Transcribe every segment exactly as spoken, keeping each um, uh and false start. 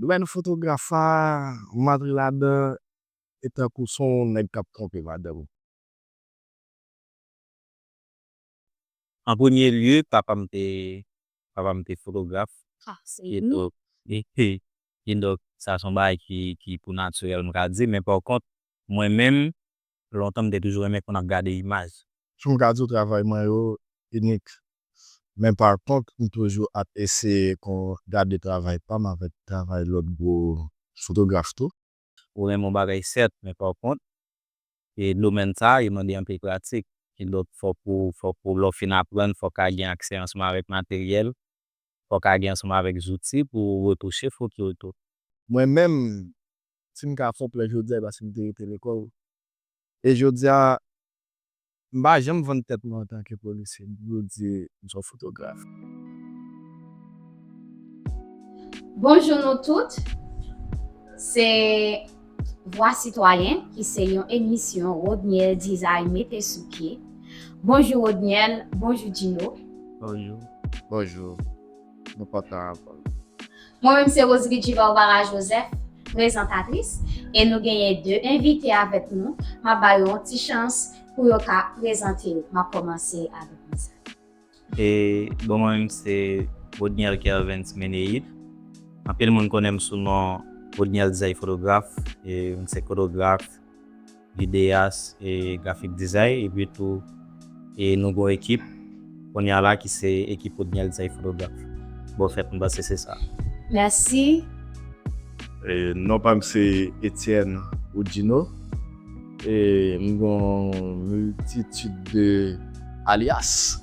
Domèn fotograf a, m antre ladan e tankou se yon nèg k ap twonpe madanm ou. An premye lye, papa m te papa m te fotograf. Ah, se E nou. donk, e, e, e donk, sa se yon bagay ki, ki pou natirèl, m ka di. Men pa kont, mwen menm, lontan m te toujou renmen konn ap gade imaj. Jan m ka di w, travay mwen yo inik. Men pa kont, m toujou ap eseye kon gade travay pa m avèk travay lòt gwo fotograf tou. Ou renmen yon bagay sèt, men pa kont, e domèn sa a, li mande anpil pratik. Kidonk, fòk ou, fòk ou, lè w fin aprann, fòk ka gen aksè ansanm avèk materyèl, fòk ka gen ansanm avèk zouti pou w retouche foto yo tou. Mwen menm, si m ka fè yon plè jodi a, e paske m te rete lekòl. E jodi a, m pa janm vann tèt mwen antanke polisye. M toujou di m se yon fotograf. Bonjou nou tout. Se Vwa Sitwayen ki se yon emisyon Rodniel Dizay mete sou pye. Bonjou Rodniel, bonjou Djino. Bonjou. Bonjou. Nou kontan avè w. Mwen menm se Roselie Djivalvara Joseph, prezantatris, e nou genyen de envite avèk nou. M ap ba yo yon ti chans pou yo ka prezante yo. M ap kòmanse avèk nou sa. E bon, mwen menm se Rodniel Kervens Meneid. Anpil moun konnen m sou non Rodniel Dizay Fotograf. E m se fotograf, videyas e grafik dizay. Epi tou, e nou gen yon ekip kounye a la ki se ekip Rodniel Dizay Fotograf. Bon, fèt, m panse se sa. Mèsi. E non pa m se Etienne Oudjino. E m gen yon miltitid de alyas.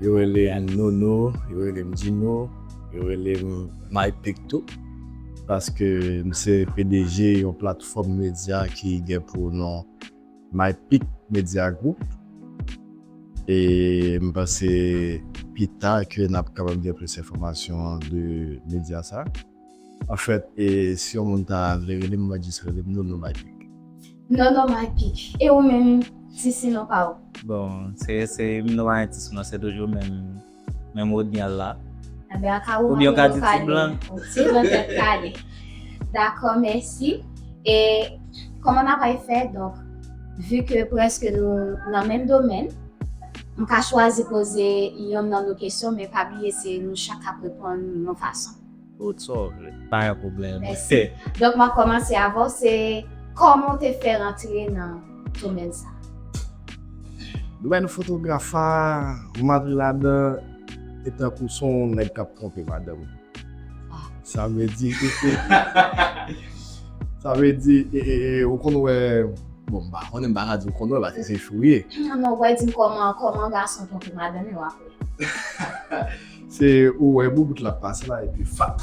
Yo rele m Nono, yo rele m Djino, yo rele m Mypic tou. Paske m se P D G yon platfòm medya ki gen pou non Mypic Media Group. E m panse pita ke n ap kapab gen plis enfòmasyon de medya sa. Anfèt, e si yon moun ta vle rele m, mwen jis rele m Nono Mypic. Nono Mypic. E ou menm, ti sinon pa ou? Bon, se, se, m nou pa gen ti sinon, se toujou menm, menm Rodniel la. Ebyen, an ka Oubyen ou ka di ti blan. Ti blan tèt kale. Dakò, mèsi. E kòman n ap fè? Donk, vi ke prèske nou nan menm domèn, m ka chwazi poze yonn nan nou kesyon, men pa bliye se nou chak k ap reponn yon fason. Tout sa w vle. Pa gen pwoblèm. Mèsi. Donk, m ap kòmanse avè w, se kòman w te fè rantre nan domèn sa? Domèn fotograf a, m antre ladan e tankou se yon nèg k ap twonpe madanm ou. Ah. Sa vle di, e, e, sa vle di, e, e, e, ou konn wè, bon, m pa konnen, m pa ka di ou konn wè, paske se chou ye. Non, non, w pral di m kòman, kòman gason twonpe madanm yo apre. Se ou wè boubout la pase la, epi fap,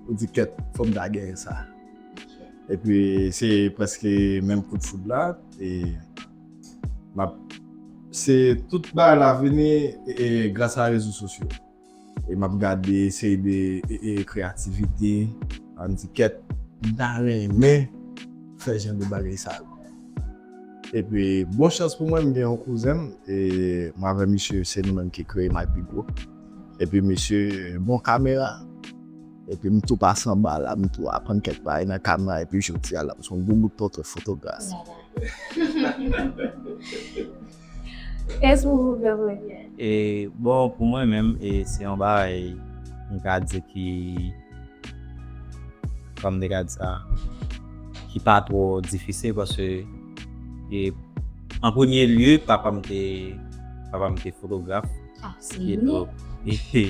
ou di kèt, fò m ta genyen sa. Epi se prèske menm kout foud la, e m ap, se tout bagay la vini, e, e, gras a rezo sosyo. E m ap gade seri de, e, e, kreyativite, an di kèt, m ta renmen fè jan de bagay sa yo. Epi, bon chans pou mwen, m gen yon kouzen m, e mwen avè misye, se nou menm ki kreye Mypic Group. Epi, misye, bon kamera. Epi, m tou pase anba la, m tou aprann kèk bagay nan kamera, epi jodi a la, m se yon boubout tonton fotograf. Kès ou ouvè premye? E bon, pou mwen menm, e se yon bagay, m ka di ki, kòman m te ka di sa, ki pa twò difisil, paske, e, an premye lye, papa m te, papa m te fotograf. Ah, se E nou. donk, e,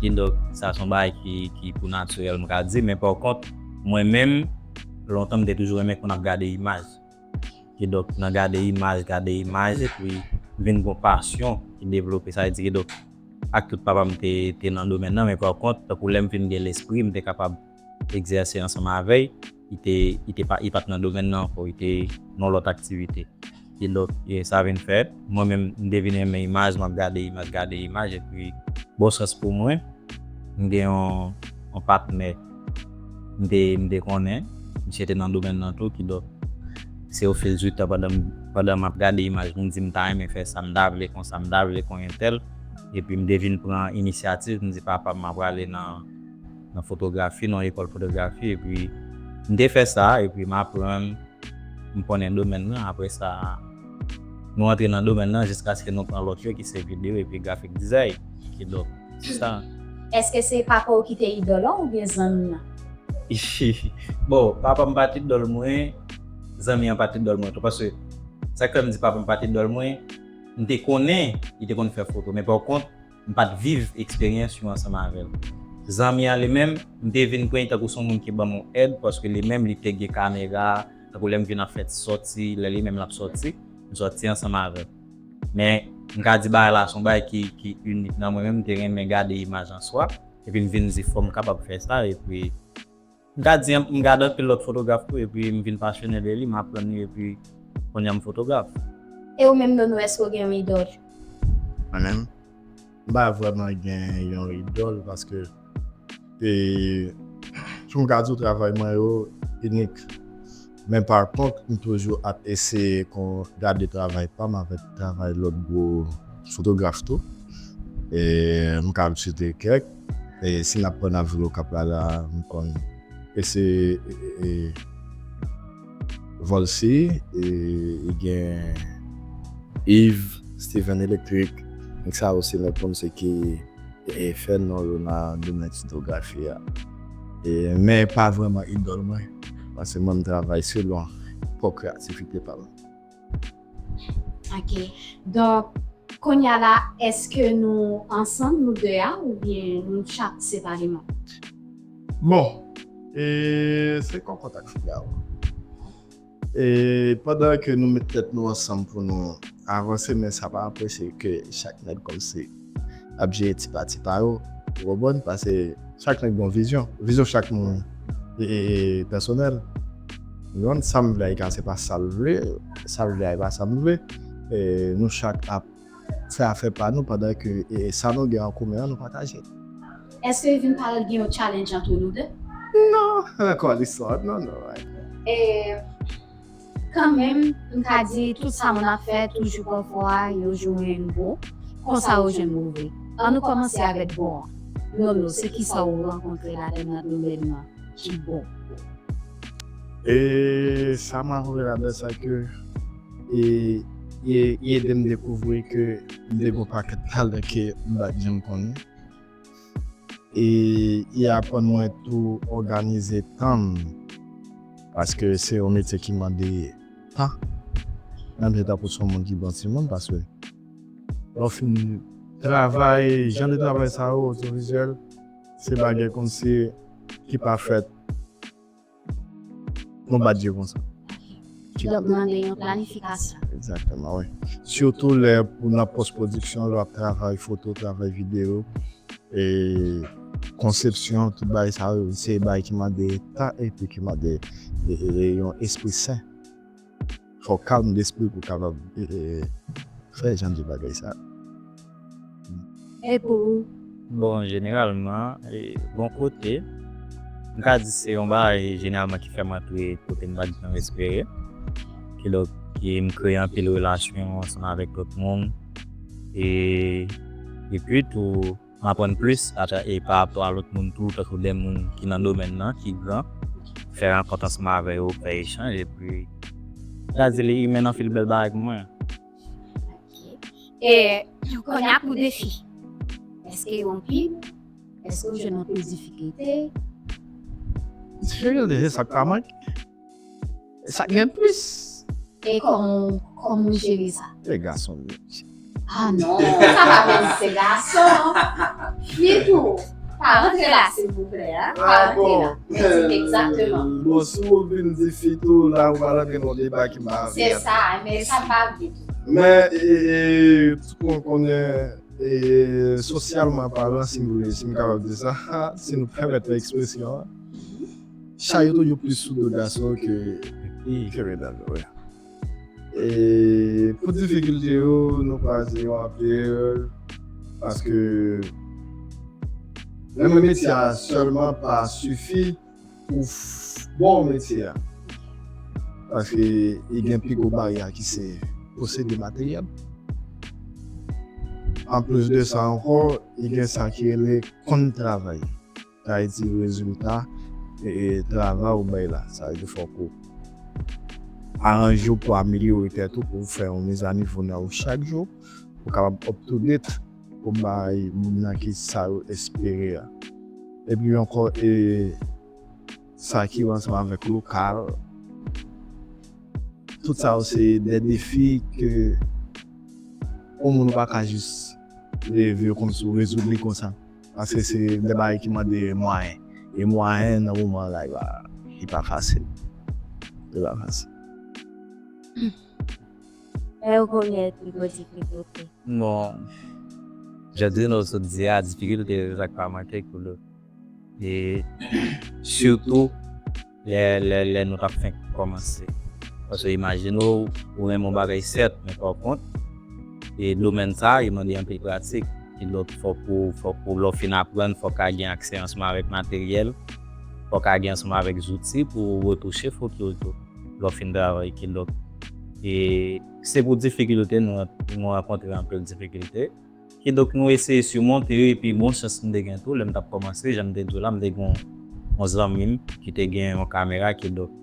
e donk, sa se yon bagay ki, ki pou natirèl, m ka di, men pa kont, mwen menm, lontan m te toujou renmen konn ap gade imaj. Kidonk, nan gade imaj, gade imaj, epi vin gon pasyon ki devlope. Sa vle di, kidonk, ak tout papa m te, te nan domèn nan, men pa kont, tankou lè m fin gen lespri, m te kapab egzèse ansanm avè l, li te, li te pa, li pa t nan domèn nan ankò, li te nan lòt aktivite. Kidonk, e sa vin fèt, mwen menm, m te vin renmen imaj, m ap gade imaj, gade imaj, epi, bon chans pou mwen, m gen yon, yon patnè m te, m te konnen, misye te nan domèn nan tou, kidonk, se ofilditan pandan m, pandan m ap gade imaj, m di m ta renmen fè sa, m ta vle konsa, m ta vle kon entèl, epi m te vin pran inisyativ, m di papa m, m ap prale nan, nan fotografi, nan yon lekòl fotografi, epi m te fè sa, epi m aprann, m konnen domèn nan. Apre sa, nou antre nan domèn nan jiskaske nou pran lòt yo ki se videyo epi grafik dizay. Kidonk, se sa. Èske se papa w ki te idòl ou oubyen zanmi an? Bon, papa m pa t idòl mwen, zanmi an pa t idòl mwen tou. Paske sa k fè m di papa m pa t idòl mwen, m te konnen li te konn fè foto, men pa kont, m pa t viv eksperyans yo ansanm avè l. Zanmi an li menm, m te vin pran li tankou se yon moun ki ban m yon èd, paske li menm li te gen kamera, tankou lè m vin ap fè ti sòti, lè li menm l ap sòti, m sòti ansanm avè l. Men, m ka di bagay la se yon bagay ki, ki inik nan mwen menm, m te renmen gade imaj an swa, epi m vin di fò m kapab fè sa, epi m ka di m gade anpil lòt fotograf tou, epi m vin pasyone de li, m aprann li, epi kounye a m fotograf. E ou menm, Nono, èske w gen yon idòl? Mwen menm, m pa vrèman gen yon idòl paske e, jan m ka di w, travay mwen yo inik. Men pa kont, m toujou ap eseye kon gade travay pa m avèk travay lòt gwo fotograf tou. E, m ka site kèk. E, si n ap pran nan vil Okap la, la, m konn eseye e, e, Volcy, e, e gen Yves, Steven Electric. Nèg sa yo se nèg konn se ki e, fè non yo nan domèn fotografi a. E, men pa vrèman idòl mwen. Paske mwen m travay selon pwòp kreyativite pa m. Ok. Donk, kounye a la, èske nou ansanm, nou de a, oubyen nou chak separeman? Bon, e, se kòkòt ak fouya. E pandan ke nou met tèt nou ansanm pou nou avanse, men sa pa anpeche ke chak nèg kòmsi ap jere ti pati pa yo, ou konprann? Paske chak nèg gen yon vizyon. Vizyon chak moun e, e, e pèsonèl. Ou konprann? Sa m vle a, se pa sa l vle, sa l vle a, e pa sa m vle. E nou chak ap fè afè pa nou pandan ke e, sa nou gen an komen an, nou pataje. Èske vin parèt gen yon challenge ant nou de? Non, ankò listwa, non, non. E kanmenm, m ka di tout sa moun ap fè, toujou pafwa, yo jwenn bon, konsa yo jwenn move. Ann nou kòmanse avèk bon an. Nono, se kisa w rankontre ladan nan domèn nan ki bon? E sa m rankontre ladan sa ke e, e, e ede m dekouvri ke m te gen yon pakèt talan ke m pa t janm konnen. E li aprann mwen tou òganize tan m, paske se yon metye ki mande tan. Menm jan tankou se yon moun ki bon timoun, paske lè w fin travay, jan de travay sa yo, odyovizyèl, se bagay kòmsi ki pa fèt yon bat je konsa. Ki donk mande yon planifikasyon. Egzakteman, wi. Sitou lè pou nan pòs pwodiksyon, lè w ap travay foto, travay videyo, e konsepsyon, tout bagay sa yo, se bagay ki mande tan epi ki mande e, e, e, yon espri sen. Fò w kalm despri pou w kapab e, e, fè jan de bagay sa. E pou ou? Bon, jeneralman, e, bon kote, m ka di se yon bagay jeneralman ki fè m antre kote m pa t janm espere. Kidonk, ki m kreye anpil relasyon ansanm avèk lòt moun. E, epi tou, m aprann plis atra- e pa rapò a lòt moun tou, tankou de moun ki nan domèn nan, ki gran, fè rankont ansanm avè yo, fè echanj, epi m ka di li imen anpil bèl bagay pou mwen. E kounye a pou defi. Èske yo anpil? Èske w jwenn anpil difikilte? Difikilte, se sa k pa manke. Sa k gen plis. E kòman kòman w jere sa? E gason m ye. Ah non, sa pa menm se gason. Fi tou, pa rantre la silvouplè, hein? Pa rantre la. Egzakteman. Bon, si w vin di fi tou, la ou pral antre nan yon deba ki pa anvi. Se sa, men sa pa vle tou. Men, e, e, tout moun konnen, e, sosyalman palan, si m vle, si m kapab di sa, si nou pèmèt mwen ekspresyon an, chay yo toujou plis sou do gason ke, ke medam yo, wi. E pou difikilte yo, nou kwaze yo anpil, paske renmen metye a sèlman pa sifi pou f- bon metye a. Paske li gen pi gwo baryè ki se posede materyèl. Anplis de sa ankò, li gen sa ki rele konn travay. Sa vle di rezilta e, e travay ou bay la. Sa vle di fòk ou aranje w pou amelyore tèt ou, pou w fè yon mizanivo nan ou chak jou, pou w kapab up to date, pou bay moun nan ki sa yo espere a. Epi ankò, e, sa ki ansanm avèk lokal, tout sa yo se de defi ke yon moun pa ka jis leve kòmsi w rezoud li konsa. Paske se de bagay ki mande mwayen. E mwayen nan moman la, li pa, li pa fasil. Li pa fasil. E ou konnen pi gwo difikilte. Bon, jan Dino sot di a, difikilte se sa k pa manke pou nou. E sitou lè, lè, lè nou t ap fenk kòmanse. Paske imajine w, ou renmen yon bagay sèt, men pa kont, e domèn sa a, li mande anpil pratik. Kidonk, fòk ou, fòk ou, lè w fin aprann, fòk ka gen aksè ansanm avèk materyèl, fòk ka gen ansanm avèk zouti pou retouche foto yo tou, lè w fin travay. Kidonk, e se pou difikilte nou, nou rankontre anpil difikilte. Kidonk, nou eseye simonte yo, epi bon chans m te gen tou, lè m t ap kòmanse, jan m te di w la, m te gen yon zanmi m ki te gen yon kamera, kidonk,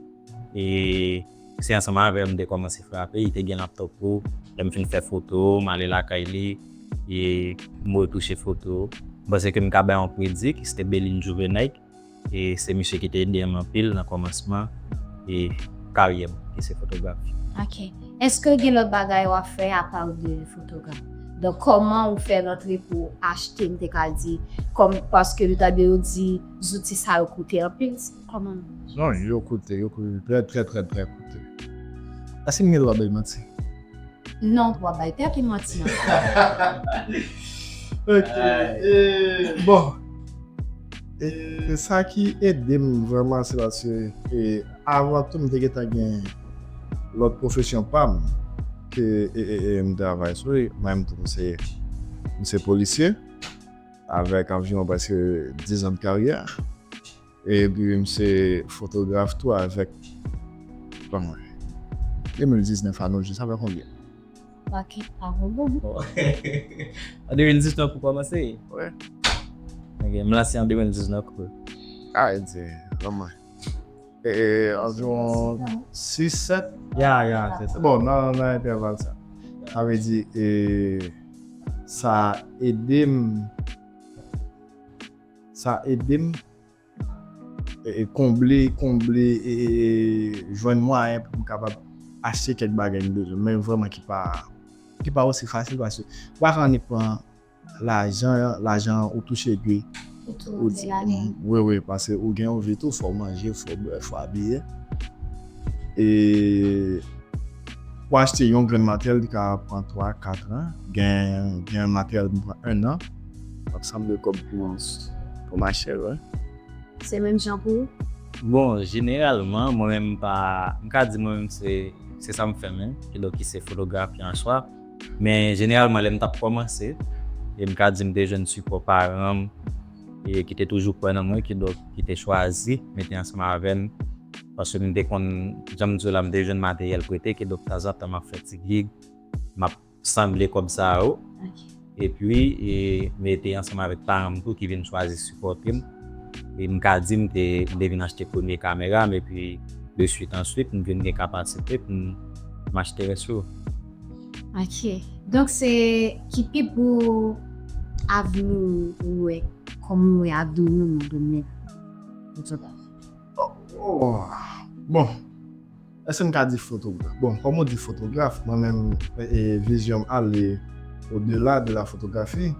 e se ansanm avè l m te kòmanse frape, li te gen laptòp tou, lè m fin fè foto, m ale lakay li, e m retouche foto. M panse ke m ka bay yon kredi, ki se te Belin Juvenike, e se misye ki te ede m anpil nan kòmansman e karyè m, ki se fotografi. Ok. Èske gen lòt bagay w ap fè apa de fotograf? Donk, kòman ou fè rantre pou achte, m te ka di, kòm, paske nou tande yo di zouti sa yo koute anpil, kòman? Non, yo koute, yo koute, trè, trè, trè, trè koute. Èske m gen dwa bay manti? Non, w ap bay tèt ou manti an. Ok. E, bon. E, e sa ki ede m vrèman, se paske, e, avan tou, m te gentan gen lòt pwofesyon pa m ke, e, e, e, m travay sou li. Mwen menm tou, m se, m se polisye avèk anviwon prèske diz an de karyè. Epi m se fotograf tou avèk, ban mwen, de mil diznèf a nou jou, sa fè konbyen? Paket pa bon. An de mil diznèf ou kòmanse? Wi. Ok, m lanse an de mil diznèf wi. A, e di, ban mwen. E, e, anviwon sis, sèt. Ya, ya, se sa. Bon, nan, nan entèval sa. Sa vle di, e, sa ede m, sa ede m e, e, konble, konble, e, e, e, jwenn mwayen pou m kapab achte kèk bagay m bezwen, men vrèman ki pa, ki pa osi fasil, paske ou pa ka annik pran lajan, lajan ou touche epi Ou tou di la menm. Wi, wi, paske ou gen yon vi tou, fò w manje, fò w bwè, fò w abiye. E pou achte yon grenn materyèl, li ka pran twa, kat an. Gen, gen materyèl ki pran en an. Donk, sanble kòb pou, pou m achte l, wi. Se menm jan pou ou? Bon, jeneralman, mwen menm m pa, m ka di mwen menm se, se sa m fè menm, kidonk ki se fotografi an swa. Men jeneralman, lè m t ap kòmanse, e m ka di m te jwenn sipò paran m, e ki te toujou kwè nan mwen, kidonk ki te chwazi mete ansanm avè m. Paske m te konn, jan m di w la, m te jwenn materyèl prete, kidonk tanzantan m ap fè ti gig, m ap sanble kòb sa yo. Ok. Epi, e, m rete ansanm avèk paran m tou ki vin chwazi sipòte m. E m ka di m te, m te vin achte premye kamera m, epi de swit answit, m vin gen kapasite pou m, m achte rès yo. Ok. Donk, se ki pi gwo avni ou wè, kòman ou wè avni ou nan domèn fotografi? Oh, bon, èske m ka di fotograf? Bon, kòm ou di fotograf, mwen menm, e, e, vizyon m ale odela de la fotografi.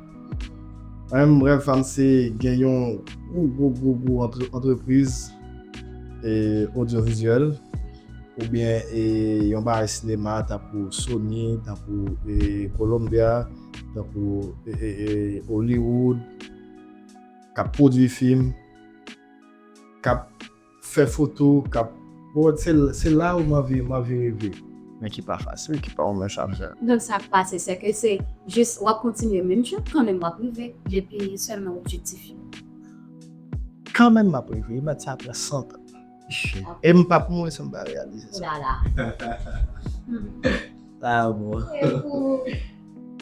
Mwen menm, rèv pa m se gen yon gwo, gwo, gwo, gwo antre-, antrepriz, e, odyovizyèl, oubyen, e, yon bagay sinema, tankou Sony, tankou, e, Columbia, tankou, e, e, e, Hollywood, k ap pwodui fim, k ap fè foto, k ap, bon, se, se la ou m anvi, m anvi rive. Men ki pa fasil, ki pa yon mens a fè. Donk, sa k pase, se ke se jis w ap kontinye menm jan, kanmenm w ap rive, depi sèlman objektif yo. Kanmenm m ap rive, e mèt sa pran san tan. E m p ap mouri san m pa reyalize sa. Oulala. Ah bon.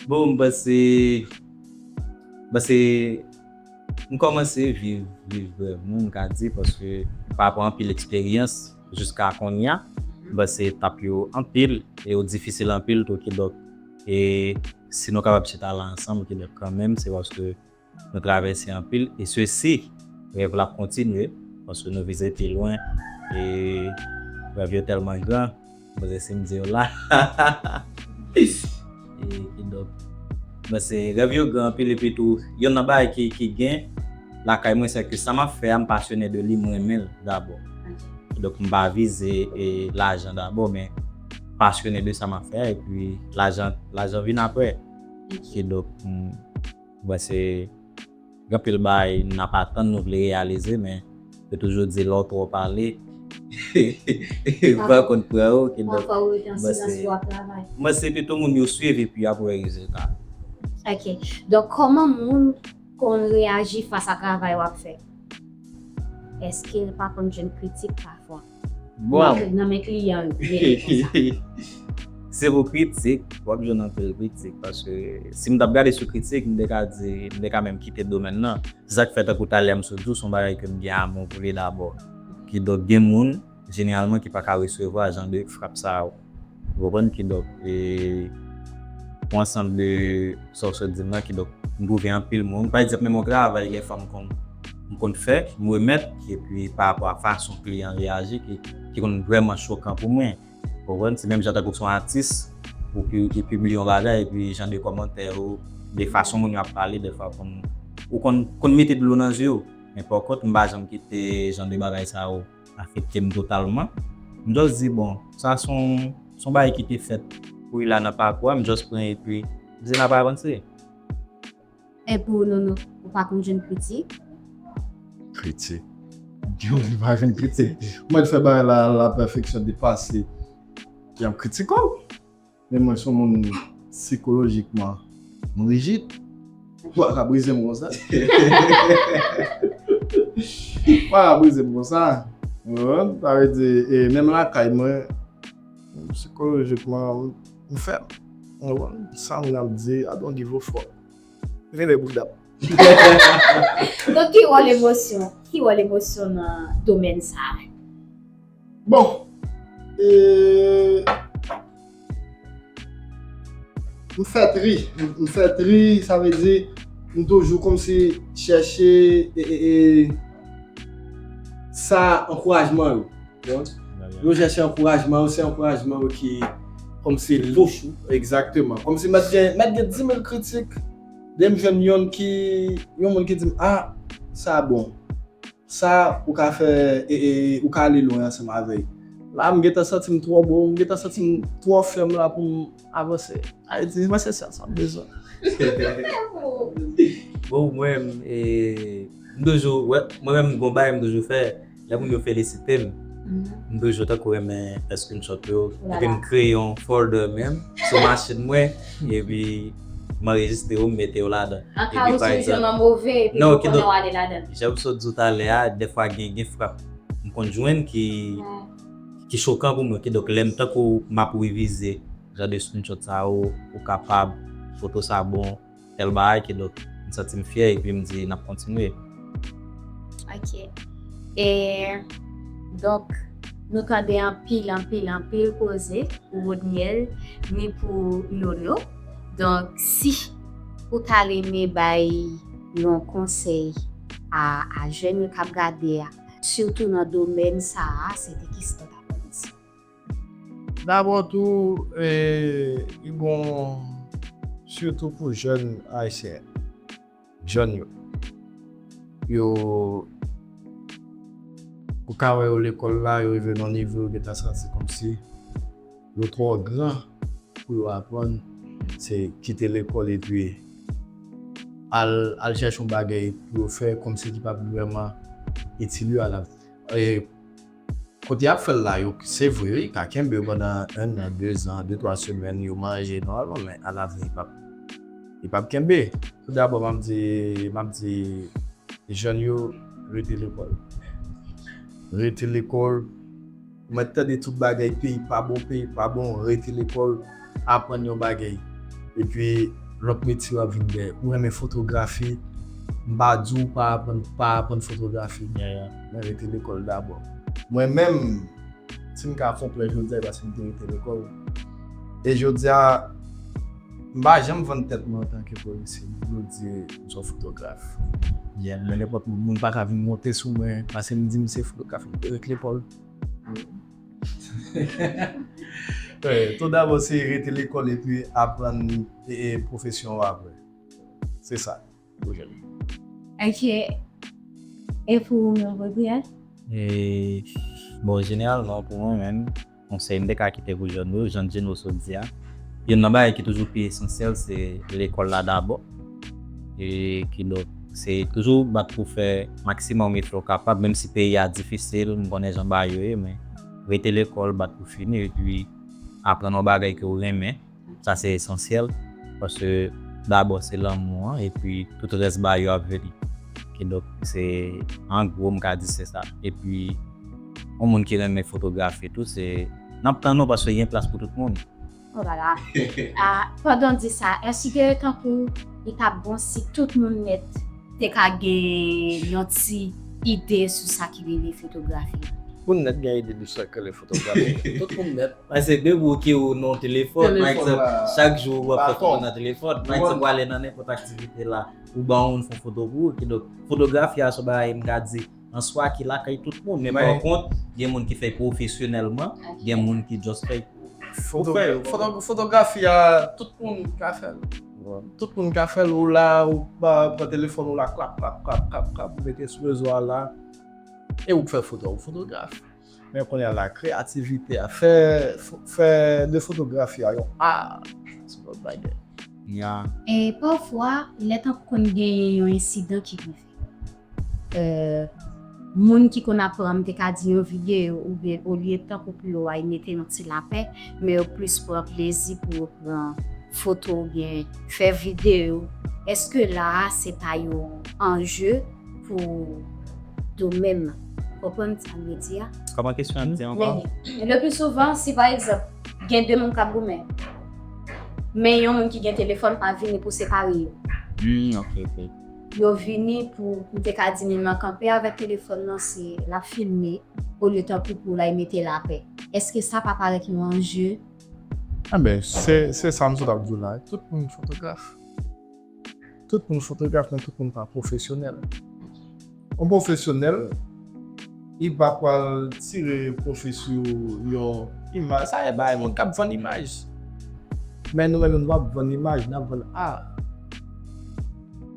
Bon, m panse, m panse, m kòmanse viv swiv vrèman, m ka di, paske pa rapò anpil eksperyans jiska kounye a, m panse etap yo anpil e yo difisil anpil tou, kidonk, e si nou kapab chita la ansanm, kidonk, kanmenm, se paske nou travèse anpil, e sesi, rèv la ap kontinye, paske nou vize pi lwen, e rèv yo tèlman gran, m panse si m di yo la, e kidonk, m panse rèv yo gran anpil, epi tou, yonn nan bagay ki, ki gen lakay mwen, se ke sa m ap fè a, m pasyone de li, m renmen l dabò. Donk, m pa vize, e, lajan dabò, men pasyone de sa m ap fè a, epi lajan, lajan vin aprè. Kidonk, m, m panse gen anpil bagay n ap atann, nou vle reyalize, men yo toujou di lè w twò pale, van konn pran w, kidonk, pafwa ou rete an silans, ou ap travay. M panse pito moun yo swiv epi y ap wè rezilta. Ok. Donk, kòman moun konn reyaji fas a travay w ap fè? Èske l pa konn jwenn kritik pafwa? Bon. Nan men kliyan yo, rele konsa. Se pou kritik, w ap jwenn anpil kritik, paske si m t ap gade sou kritik, m te ka di, m te ka menm kite domèn nan. Se sa k fè, tankou talè a m sot di w, se yon bagay ke m gen amou pou li dabò. Kidonk, gen moun, jeneralman, ki pa ka resevwa jan de frap sa yo. Ou konprann? Kidonk, e, yon ansanm de sa w sot di m nan, kidonk, m twouve anpil moun. Pa egzanp, menm yon travay, gen fwa m konn, m konn fè, m remèt, epi pa rapò a fason kliyan reyaji, ki, ki konn vrèman chokan pou mwen. Ou konprann? Se menm jan tankou se yon atis, ou pi, ki pibliye yon bagay, epi jan de kòmantè yo, de fason moun yo ap pale, dèfwa konn, ou konn, konn mete dlo nan zye w. Men pa kont, m pa janm kite jan de bagay sa yo afekte m totalman. M just di, bon, sa se yon, se yon bagay ki te fèt pou li la nan pakou a, m just pran epi m di n ap avanse. E pou Nono, ou pa konn jwenn kritik? Kritik? Yo, li pa jwenn kritik. Mwen fè bagay la, la pèfeksyon depase. Y ap kritike w. Men mwen se yon moun sikolojikman, m rijid. Ou pa ka brize m konsa. Ou pa ka brize m konsa. Ou konprann? Sa vle di, e, menm lakay mwen, sikolojikman, m fèm. Ou konprann? Sa moun ap di, I don't give a fuck. Vire bouda m. Donk, ki wòl emosyon? Ki wòl emosyon nan domèn sa a? Bon, e, m fè tri. M, m fè tri, sa vle di, m toujou kòmsi chèche, e, e, e, sa ankourajman yo. Yo chèche ankourajman yo, se ankourajman yo ki kòmsi pouch ou. Egzakteman. Kòmsi mèt gen, mèt gen dis mil kritik, lè m jwenn yonn ki, yon moun ki di m, ah, sa bon. Sa, ou ka fè, e, e, ou ka ale lwen ansanm avè l. La, m gentan santi m twò bon, m gentan santi m twò fèm la pou m avanse. Ayiti, mwen se sa, sa m bezwen. Bon, mwen, e, m toujou, wè, mwen menm, gon bagay m toujou fè, lè moun yo felisite m, m toujou tankou renmen fè screenshot yo, epi m kreye yon folder menm sou machin mwen, epi m anrejistre yo, m mete yo ladan. An ka ou sou yon move, epi ou konnen w ale ladan. Jan m sot di w talè a, dèfwa gen, gen frap m konn jwenn ki, ki chokan pou mwen, kidonk lè m tankou m ap revize jan de screenshot sa yo, ou kapab, foto sa bon, tèl bagay, kidonk m santi m fyè epi m di n ap kontinye. Ok. E, donk, nou tande anpil, anpil, anpil koze pou Rodniel, ni pou Nono. Donk, si ou ta renmen bay yon konsèy a, a jèn yo k ap gade a, sitou nan domèn sa a, se te kisa w ta pral di? Dabò tou, e, li bon sitou pou jèn ayisyen, jèn yo. Yo, ou ka wè yo lekòl la, yo rive nan nivo, yo gentan santi kòmsi yo twò gran pou yo aprann, se kite lekòl epi al, al chèche yon bagay pou yo fè, kòmsi ki p ap vrèman itil yo alaven. E, kote y ap fè l la, yo, se vre, wi, ka kenbe yo pandan en an, de zan, de, twa semèn, yo manje nòmalman, men alaven, li p ap, li p ap kenbe. Tou dabò, m ap di, m ap di, jèn yo, rete lekòl. Rete lekòl. Ou mèt tande tout bagay, peyi pa bon, peyi pa bon, rete lekòl, aprann yon bagay. Epi, lòt metye yo ap vin dèyè. Ou renmen fotografi, M pa di w pa aprann, pa aprann fotografi. Men rete lekòl dabò. Mwen menm, si m ka fè yon plè jodi a, e paske m te rete lekòl. E jodi a, m pa janm vann tèt mwen antanke polisye. M toujou di m se yon fotograf. Yeah, men nenpòt moun pa ka vin monte sou mwen paske m di m se fotograf, m te rete lekòl. Wi, tou dabò, se rete lekòl epi aprann, e, e, pwofesyon w apre. Se sa, pou jèn. Ok. E pou ou menm, Gabriel? E, bon, jeneralman, pou mwen menm, konsèy m te ka kite pou jèn yo, jan Djeno sot di a, youn nan bagay ki toujou pi esansyèl, se lekòl la dabò. E kidonk, se toujou bat pou fè maksimòm efò w kapab, menm si peyi a difisil, m konnen jan bagay yo ye, men rete lekòl, bat pou fini, epi aprann yon bagay ke w renmen. Sa se esansyèl, paske dabò se lanmou an, epi tout rès bagay yo ap vini. Kidonk, se, an gwo, m ka di se sa. Epi, yon moun ki renmen fotografi tou, se, n ap tann ou paske gen plas pou tout moun. Oh là là. Ah, pandan w di sa, èske tankou li t ap bon si tout moun nèt te ka gen yon ti ide sou sa ki rele fotografi? Moun nèt gen ide de sa k rele fotografi. Tout moun nèt. Paske depi w ki ou nan telefòn, pa Telefòn egzanp, la. chak jou w ap fè Baton. foto nan telefòn, pa egzanp, w ale nan nenpòt aktivite la, ou ba yon moun fè yon foto pou ou, kidonk, fotografi a se yon bagay m ka di, an swa ki lakay tout moun, men Men- pa kont, gen moun ki fè pwofesyonèlman, gen moun ki just fè Foto- Ou fè yo. foto- Fotografi a, tout moun ka fè l. Tout moun ka fè l, ou la, ou pa- pran telefòn ou la, klap, klap, klap, klap, klap, ou mete sou rezo a la, e ou k fè foto, ou fotograf. Men kounye a la, kreyativite a, fè, fè de fotografi a yon a, se lòt bagay. Ya. E pafwa, lè tankou konn genyen yon ensidan ki rive. Euh, moun ki konn ap pran, m te ka di yon videyo, oubyen olye tankou pou yo al mete yon ti lapè, men yo plis pran plezi pou yo pran foto oubyen fè videyo. Èske la a se pa yon anje pou domèn nan? Konprann sa m vle di a? Kòman kesyon an di ankò? Men, le pli souvan, si pa egzanp, gen de moun k ap goumen, men yon moun ki gen telefòn pa vini pou separe yo. Hmm, ok, ok. Yo vini pou, m te ka di, moun nan kanpe avèk telefòn nan, se l ap filme, olye tankou pou l al mete lapè. Èske sa pa parèt yon anje? Enben, se se sa m sot ap di w la. Tout moun fotograf. Tout moun fotograf, men tout moun pa pwofesyonèl. Yon pwofesyonèl, li pa pral tire pwofesyon yon imaj. Sa e bagay moun k ap vann imaj. Men nou menm, nou p ap vann imaj, n ap vann a.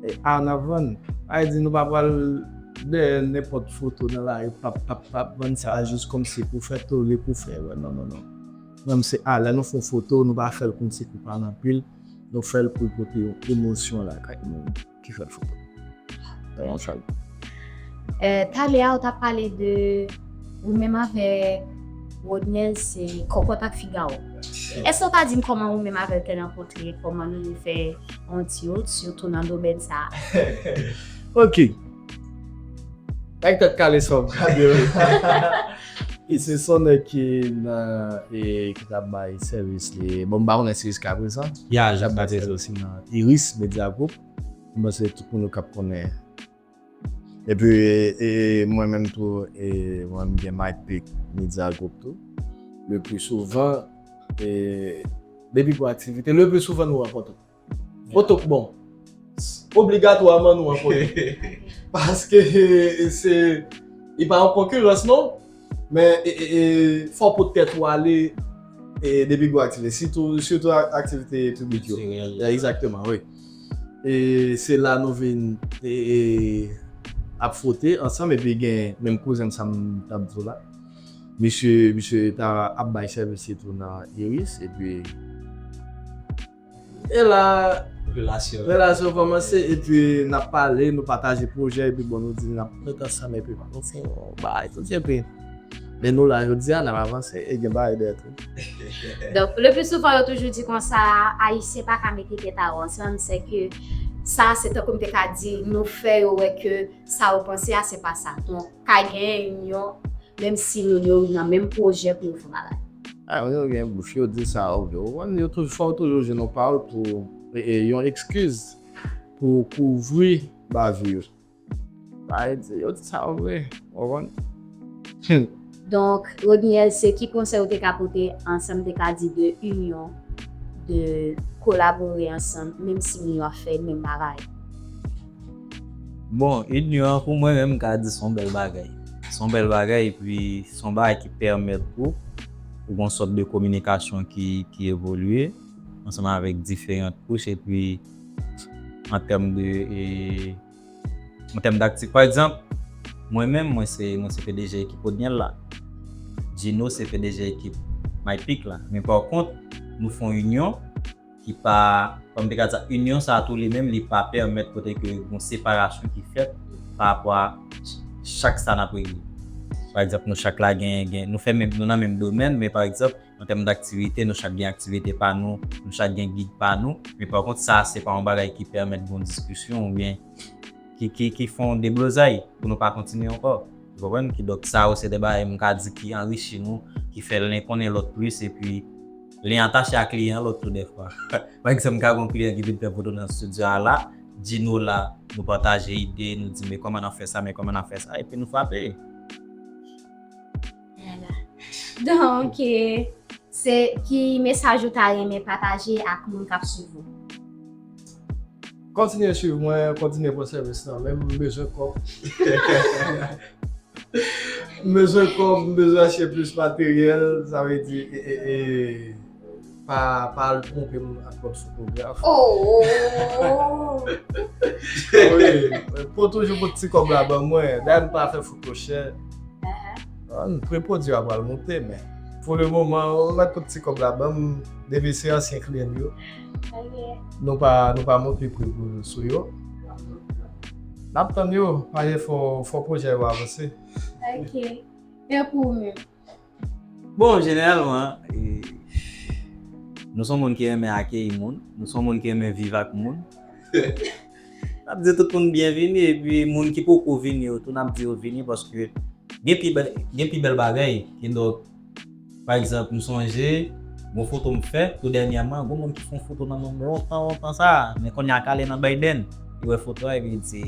E a n ap vann. Sa vle di nou pa pral dèyè nenpòt foto nan lari, pap, pap, pap, vann sa jis kòmsi pou fè tole, pou fè, non, non, non. Menm se a, lè nou fè yon foto, nou pa fè l kòmsi pou pale anpil, nou fè l pou l pote yon emosyon lakay moun ki fè l foto. Se yon sèl. Euh, talè a, ou t ap pale de ou menm avèk Rodnel, se Kòkòt ak Figawo. Èske w ka di m kòman ou menm avè l te rankontre, kòman nou te fè yon ti wout, sitou nan domèn sa a? Ok. Nèg tèt kale sa w ap gade. E se son nèg ki nan, e, ki t ap bay sèvis li. Bon, m pa konnen si jiska prezan. Ya, J ap bay sèvis li nan Iris Media Group. M panse tout moun yo k ap konnen. Epi, e, mwen menm tou, e, mwen m gen My Pick Media Group tou. Le pli souvan, e, depi pou aktivite, le pli souvan nou rankontre. Foto k bon. Obligatwaman nou rankontre. Paske, e, se, li pa yon konkirans non, men, e, e, e, fò w pot tèt ou ale, e, depi gwo aktivite, sitou, sitou ak- aktivite piblik yo. Ya, egzakteman, wi. E se la nou vin, e, e, ap fwote ansanm, epi gen menm kouzen m sa m t ap di w la. Misye, misye ta ap bay sèvis li tou nan Iris, epi e la Relasyon. relasyon kòmanse, epi n ap pale, nou pataje pwojè, epi bon, nou di n ap met ansanm, epi nou fè yon bagay tou, epi men nou la jodi a, n ap avanse, e gen bagay dèyè tou. Donk, le pli souvan, yo toujou di konsa, Ayisyen pa ka mete tèt a yo ansanm, se ke sa, se tankou m te ka di, nou fè yo wè ke sa yo panse a, se pa sa. Donk, ka gen yon, menm si nou, yo nan menm pwojè pou yo fè bagay. A, yo gen bouch, yo di sa yo vle. Ou konn, yo toujou, fò w toujou jwenn yon pawòl pou, e, e, yon ekskiz. pou kouvri bavi yo. Sa vle di, yo di sa vre, w konprann? Donk, Rodniel, se ki konsèy ou te ka pote ansanm, te ka di de inyon, de kolabore ansanm, menm si nou ap fè menm bagay? Bon, inyon an pou mwen menm, m ka di se yon bèl bagay. Se yon bèl bagay, epi se yon bagay ki pèmèt pou ou gen yon sòt de kominikasyon ki, ki evolye ansanm avèk diferan kouch, epi an tèm de e, an tèm daktif. Pa egzanp, mwen menm, mwen se, mwen se P D G ekip Rodniel la. Gino se P D G ekip MyPic la. Men pa kont, nou fè yon inyon ki pa, kòm te ka di sa, inyon sa a tou li menm, li pa pèmèt kote ke yon separasyon ki fèt pa rapò a ch- chak sa n ap regle. Pa egzanp, nou chak la gen, gen, nou fè menm, nou nan menm domèn, men pa egzanp, an tèm daktivite, nou chak gen aktivite pa nou, nou chak gen gig pa nou, men pa kont, sa, se pa yon bagay ki pèmèt gen yon diskisyon oubyen ki, ki, ki fè yon deblozay pou nou pa kontinye ankò. Ou konprann? Kidonk, sa yo se de bagay m ka di ki anrichi nou, ki fè l youn konnen lòt plis, epi li atache a kliyan lòt tou dèfwa. Pa egzanp, m ka gen yon kliyan ki vin fè foto nan estidyo a la, Gino la, nou pataje ide, nou di, men kòman n ap fè sa, men kòman n ap fè sa, epi nou frape. Donk, se ki mesaj ou ta renmen pataje ak moun k ap swiv ou? Kontinye swiv mwen, kontinye pran sèvis nan men m, m bezwen kòb. M bezwen kòb, m bezwen achte plis materyèl, sa vle di, e, e, e, pa, pa al twonpe m ak lòt fotograf. Oh! Wi, pran toujou pou ti kòb la ban mwen. Dayè m pa fè foto chè. An, pri pwodui a pral monte, men pou le moman, ou mèt pou ti kòb la ban m, depi se ansyen kliyan m yo. Nou pa, nou pa monte pri pou, sou yo. N ap tann yo, pa gen fò, fò pwojè yo avanse. Ok. E pou ou menm? Bon, jeneralman, e, nou se yon moun ki renmen akeyi moun, nou se yon moun ki renmen viv ak moun. N ap di tout moun byenvini, epi moun ki poko vini yo tou, n ap di yo vini, paske gen pi bèl, gen pi bèl bagay. Kidonk, pa egzanp, m sonje, gon foto m fè, tou dènyèman, gon moun ki fè yon foto nan men m lontan, lontan sa, men kounye a k ale nan Biden, li wè foto a, epi li di,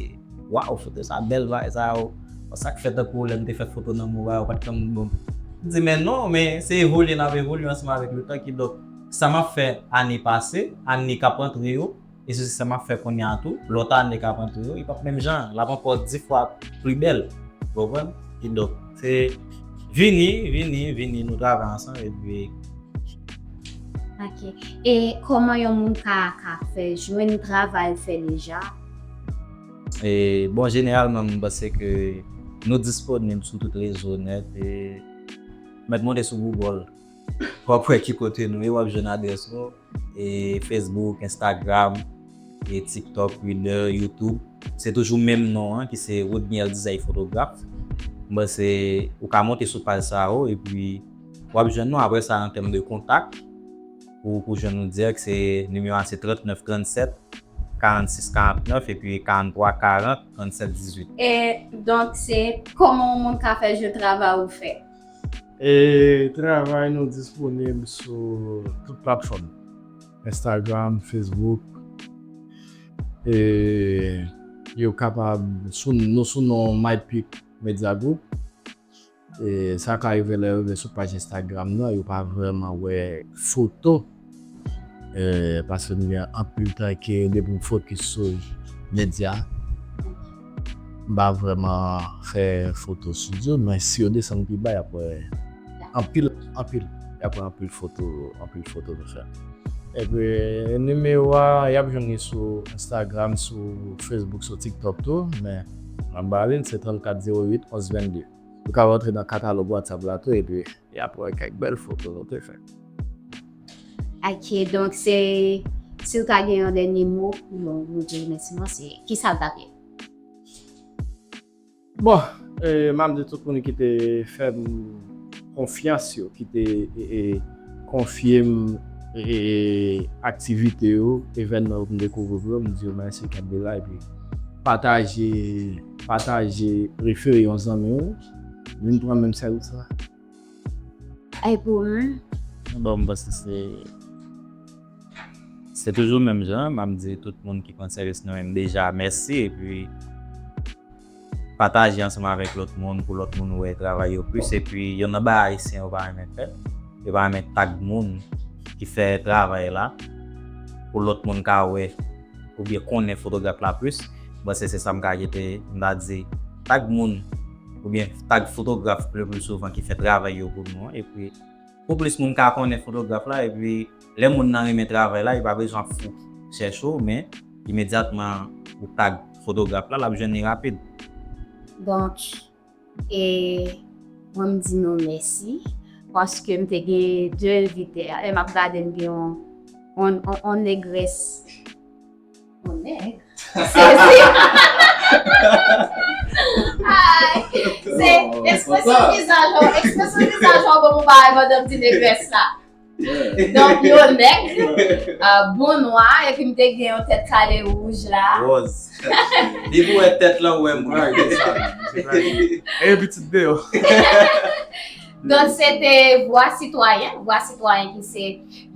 waw, foto sa bèl, bagay sa yo. Bon, sa k fè tankou lè m te fè foto nan men w a, yo pa t konn bon. M di, men non, men se evolye n ap evolye ansanm avèk letan, kidonk, sa m ap fè ane pase, ane k ap antre yo, e se sa m ap fè kounye a tou, lòt ane k ap antre yo, li p ap menm jan, l ap ankò dis fwa pli bèl. Ou konprann? Kidonk, se vini, vini, vini, nou travay ansanm, epi Ok. E kòman yon moun ka, ka fè jwenn travay ou fè deja? E, bon, jeneralman, m panse ke nou disponib sou tout rezo nèt. E, mèt monte sou Google. W ap wè ki kote nou ye, w ap jwenn adrès nou. E, Facebook, Instagram, e, TikTok, Twitter, YouTube. Se toujou menm non an, ki se Rodniel Desai Fotograf. M panse ou ka monte sou paj sa yo, epi w ap jwenn nou. Apre sa, an tèm de kontak, pou, pou jwenn nou dirèk, se nimewo a se trannèf trannsèt, karannsis karannèf, epi karanntrwa karant, trannsèt dizuit. E donk, se kòman yon moun ka fè jwenn travay ou fè? E travay nou disponib sou tout platfòm. Instagram, Facebook. E yo kapab, sou, nou sou non MyPic Media Group. E sa ka rive lè yo rive sou paj Instagram nan, yo pa vrèman wè foto. E, paske nou gen anpil tan ke depi yon foto ki sou medya, m pa vrèman fè foto studio, men si yo desann pi ba, y ap wè anpil, anpil, y ap wè anpil foto, anpil foto nou fè. Epi, nimewo a, y ap jwenn li sou Instagram, sou Facebook, sou TikTok tou, men m ap ba li l, se trannkat zewo uit onz vennde. Ou ka rantre nan katalòg WhatsApp la tou, epi y ap wè kèk bèl foto nou te fè. Ok, donk se, si w ta gen yon dènye mo pou nou, nou di remèsiman, se kisa l t ap ye? Bon, e, m ap di tout moun ki te fè m konfyans yo, ki te, e, e, konfye m, e, e, aktivite yo, evènman yo pou m dekouvri pou yo, m di yo mèsi, kenbe la, epi pataje, pataje, refere yon zanmi w, vin pran menm sèvis la. E pou ou menm? Bon, m panse se, Se toujou menm jan, m ap di tout moun ki konn sèvis nou menm deja mèsi, epi pataje ansanm avèk lòt moun pou lòt moun wè travay yo plis, epi youn nan bagay ayisyen yo pa renmen fè, yo pa renmen tag moun ki fè travay la pou lòt moun ka wè oubyen konnen fotograf la plis. Bon, se se sa m ka kite m ta di, tag moun oubyen tag fotograf le pli souvan ki fè travay yo pou nou an, epi pou plis moun ka konnen fotograf la, epi lè moun nan renmen travay la, li pa bezwen ap fou chèche w, men imedyatman ou tag fotograf la, l ap jwenn li rapid. Donk, e mwen m di nou mèsi paske m te gen de envite a, lè m ap gade m gen yon on on on negres on nèg sezi. Ay, se ekspresyon vizaj an ekspresyon vizaj an bon pou bagay pandan m di negres la. Donk yo nèg bon nwa epi m te gen yon tèt kale wouj la. Wòz. Depi w wè tèt lan ou wè m pran de sa. E pitit deyò. Donk se te Vwa Sitwayen, Vwa Sitwayen ki se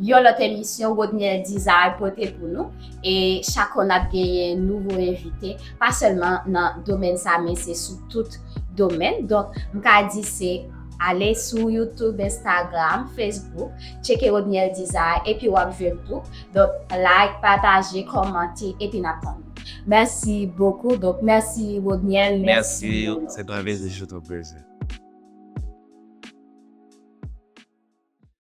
yon lòt emisyon Rodniel Desire pote pou nou. E chak jou n ap genyen nouvo envite, pa sèlman nan domèn sa, men se sou tout domèn. Donk, m ka di se ale sou YouTube, Instagram, Facebook, tcheke Rodniel Desire, epi w ap jwenn tou. Donk, like, pataje, kòmante, epi n ap tann ou. Mèsi bokou. Donk, mèsi Rodniel, mèsi. Mèsi, se te yon plezi, se te yon plezi.